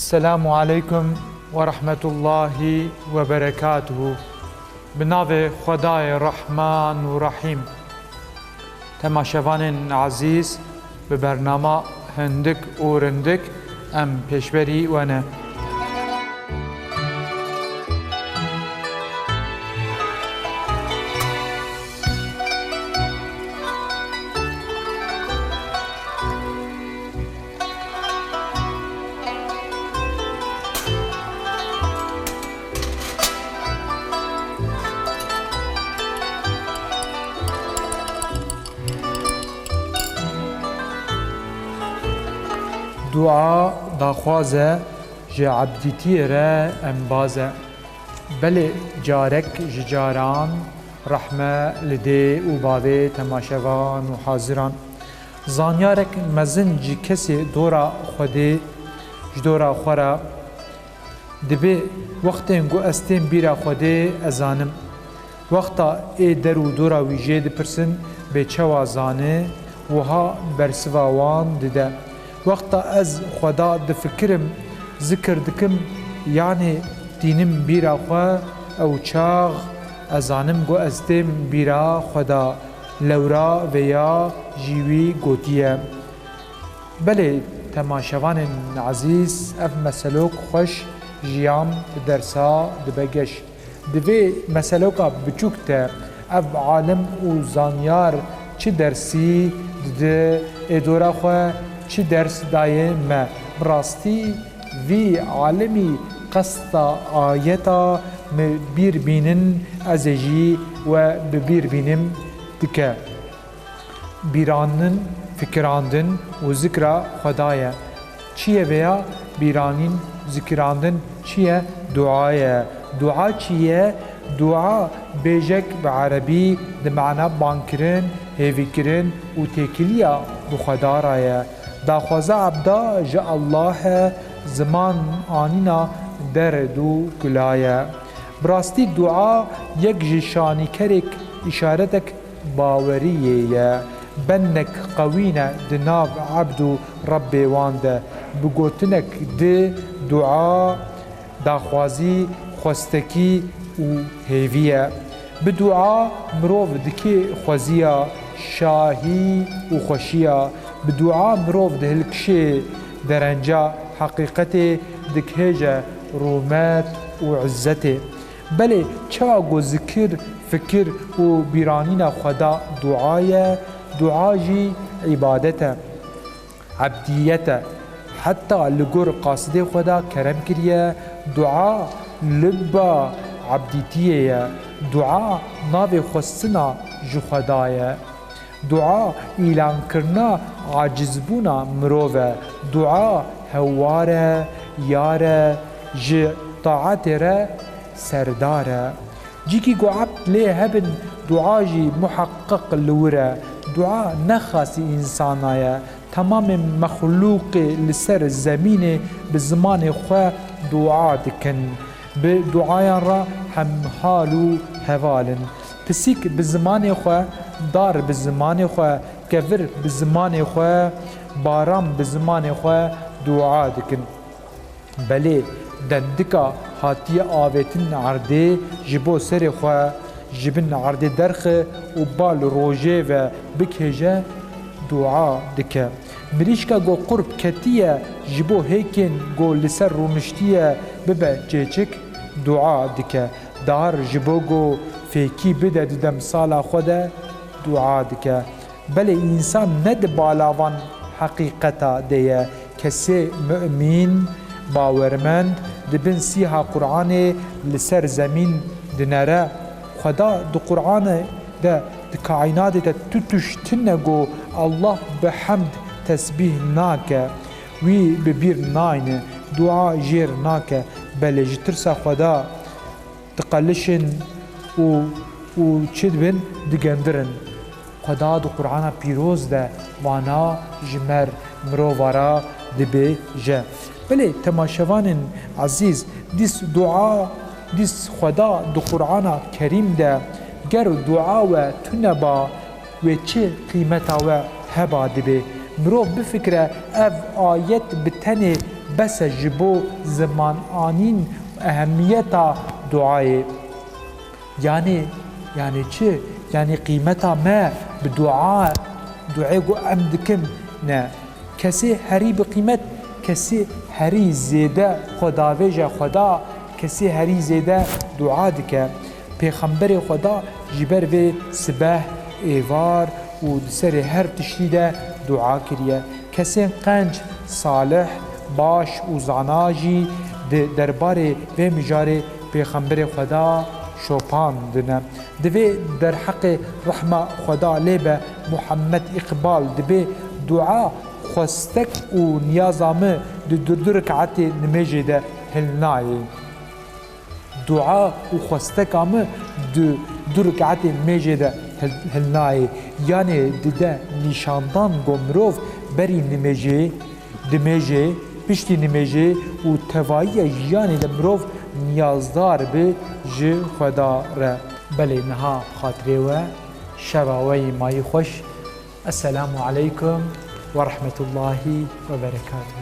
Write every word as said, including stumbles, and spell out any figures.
Selamu aleykum ve rahmetullahi ve berekatuhu. Bi navê Xwedayê Rehman û Rehîm. Temaşevanên ezîz, bi bernama Hindik û Rindik em pêşberî we ne. Dua daxwaz e, ji ebdîtiyê re embaz e. Belê carek ji caran rehme li dê û bavê temaşevan û haziran. Zanyarek mezin ji kesê dora Xwedê, ji dora xwe re dibê, wextên ku ez têm bîra Xwedê, ez zanim. Wexta ê der û dora wî jê dipirsin, bê çawa zane, wiha bersiva wan dide. Wexta ez Xweda difikirim, zikir dikim, yanê tînim bîra xwe, ew çax ez zanim ku ez têm bîra Xweda. Lewra vêya jî wî gotiye. Belê, temaşevanên ezîz, ev meselok xweş ji yan dersa dibe geş. Di vê meseloka biçûk de ev alim û zanyar çi dersî dide, ê dora xwe çi ders daye me? Bi rastî vî alimî qesta ayeta mi bîr bînin, ez ê jî we bi bîr bînim dike. Bîranin, fikirandin û zikra Xweda ye. Çi ye vêya? Bîranîn, zikirandin çi ye? Dua ye. Dua çi ye? Dua bêjek bi erebî di mana bangkirin, hêvîkirin û têkiliya bi Xweda re ye. Daxwaza ebda ji Allah e, ziman anîna derd û kula ye. Bi rastî dua yek ji şanîkerek, îşaretek baweriyê ye. Bendek qewî ne di nav ebd û Rebbê wan de. Bi gotinek di dua daxwazî, xwestekî û hêvî ye. Bi dua mirov dike xweziya, şahî û xweşiya. Bi dua mirov dihilkişê derenca heqîqetê, dikihêje rûmet û izzetê. Belê, çawa ku zikir, fikir û bîranîna Xweda dua ye, dua jî îbadet e, ebdiyet e. Heta li gor qasidê Xweda kerem kiriye, dua libba ebdîtiyê ye. Dua navê xwestina ji Xweda ye. Dua îlankirina acizbûna mirov e. Dua hewar e, yar e, ji taetê re serdar e. Cîkî ku ebd lê hebin, dua jî muheqqiq li wir e. Dua ne xasî însana ye. Temamê mexlûqê li ser zemînê bi zimanê xwe dua dikin. Bi duayan re hemhal û heval in. Pisîk bi zimanê xwe, dar bi zimanê xwe, kevir bi zimanê xwe, baran bi zimanê xwe dua dikin. Belê, dendika hatiye avêtin erdê ji bo serê xwe ji bin erdê derxe û bal rojê ve bikêje, dua dike. Mirîşka ku qurb ketiye ji bo hêkên ku li ser rûniştiye bibe çêçik, dua dike. Dar ji bo ku fêkî bide di demsala xwe de, dua dike. Belê însan ne di bala van heqîqeta de ye. Kesê mumîn, bawermend, di bin sîha Qur'anê li ser zemîn dinere. Xweda di Qur'anê de, di kaînatê de tu tişt tune ku Allah bi hemd tesbîh nake, wî bi bîr nayne, dua jêr nake, belê ji tirsa Xweda diqelişin û, û çi dibin, digendirin. Xweda di Qur'ana pîroz de vana ji mer mirova re dibêje. Belê temaşevanên ezîz, dîs dua, dîs Xweda di Qur'ana Kerîm de ger dua we tune ba, wê çi qîmeta we heba dibê? Mirov bifikire, ev ayet bi tenê Bes e ji bo zimananîn ehemiyeta duayê. Yanî, yanî çi? Yanî qîmeta me bi dua, duayê ku em dikin ne. Kesê herî bi qîmet, kesê herî zêde xwe davêje Xweda, kesê herî zêde dua dike. Pêxemberê Xweda ji ber vê sibeh, êvar û di serê her tiştî de dua kiriye. Kesên qenc, salih, baş û zana jî di derbarê vê mijarê Pêxemberê Xweda şopandine. Divê derheqê rehma Xweda lê be Muhammed Îqbal dibê dua, xwestek û niyaza min di du du rikatê nimêjê de hilnayê. Dua û xwesteka min di du rikatê nimêjê de hil-, hilnayê. Yanê dide nîşandan ku mirov berî nimêjê, dimêjê, piştî nimêjê û tevahiya jiyanê de mirov niyazdar bi ji Xweda re. Belê niha xatirê we, şeva we yî mayî xweş. Esselamu aleykum ve rahmetullahi ve berekatuhu.